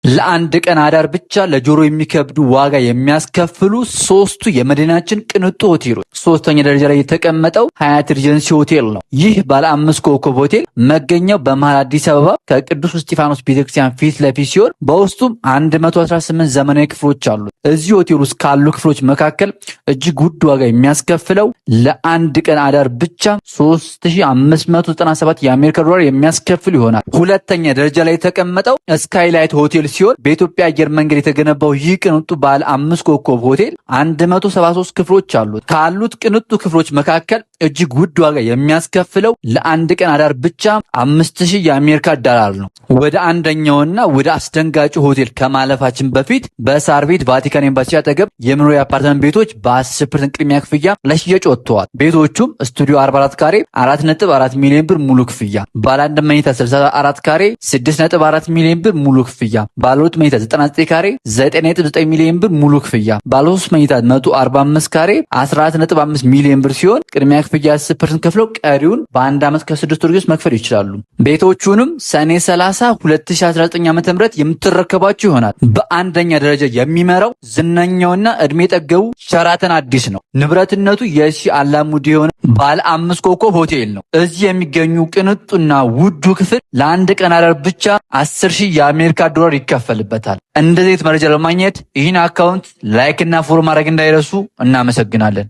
ለአንድ ቀን አዳር ብቻ ለጆሮ የሚከብዱ ዋጋ የሚያስከፍሉ ሶስቱ የመዲናችን ቅንጡ ሆቴሎች። ሶስተኛ ደረጃ ላይ የተቀመጠው ሀያት ሪጀንሲ ሆቴል ነው። ይህ ባለ 5 ኮከብ ሆቴል መገኛው በመሃል አዲስ አበባ ከቅዱስ እስጢፋኖስ ቤተክርስቲያን ፊት ለፊት ሲሆን በውስጡም 118 ዘመናዊ ክፍሎች አሉ። እዚህ ሆቴል ውስጥ ካሉ ክፍሎች መካከል እጅግ ውድ ዋጋ የሚያስከፍለው ለአንድ ቀን አዳር ብቻ 3597 የአሜሪካ ዶላር የሚያስከፍል ይሆናል። ሁለተኛ ደረጃ ላይ የተቀመጠው ስካይላይት ሆቴል ሲሆን በኢትዮጵያ አየር መንገድ የተገነባው ይህ ቅንጡ ባለ 5 ኮከብ ሆቴል 173 ክፍሎች አሉት። ካሉት ቅንጡ ክፍሎች መካከል እጅግ ውድ ዋጋ የሚያስከፍለው ለአንድ ቀን አዳር ብቻ 5000 የአሜሪካ ዶላር ነው። ወደ አንደኛውና ወደ አስደንጋጩ ሆቴል ከማለፋችን በፊት በሳር ቤት ቫቲካን ኤምባሲ አጠገብ የመኖሪያ አፓርትመንት ቤቶች በ10% ቅድሚያ ክፍያ ለሽያጭ ወጥተዋል። ቤቶቹም ስቱዲዮ 44 ካሬ 4.4 ሚሊዮን ብር ሙሉ ክፍያ፣ ባለ አንድ መኝታ 64 ካሬ 6.4 ሚሊዮን ብር ሙሉ ክፍያ፣ ባለ ሁለት መኝታ 99 ካሬ 9.9 ሚሊዮን ብር ሙሉ ክፍያ፣ ባለ ሶስት መኝታ 145 ካሬ 14.5 ሚሊዮን ብር ሲሆን ቅድሚያ ክፍያ 10% ከፍለው ቀሪውን በአንድ ዓመት ከ6 ወር ውስጥ መክፈል ይችላሉ። ቤቶቹንም ሰኔ 30 2019 ዓ.ም የምትረከባቸው ይሆናል። በአንደኛ ደረጃ የሚመራው ዝነኛውና እድሜ ጠገቡ ሸራተን አዲስ ነው። ንብረትነቱ የሺ አላሙዲ የሆነ ባለ 5 ኮከብ ሆቴል ነው። እዚህ የሚገኙ ቅንጡና ውዱ ክፍል ለአንድ ቀን አዳር ብቻ 10,000 የአሜሪካ ዶላር ይከፈልበታል። እንደዚህ መረጃ ለማግኘት ይህን account like እና follow ማድረግ እንዳይረሱ። እናመሰግናለን።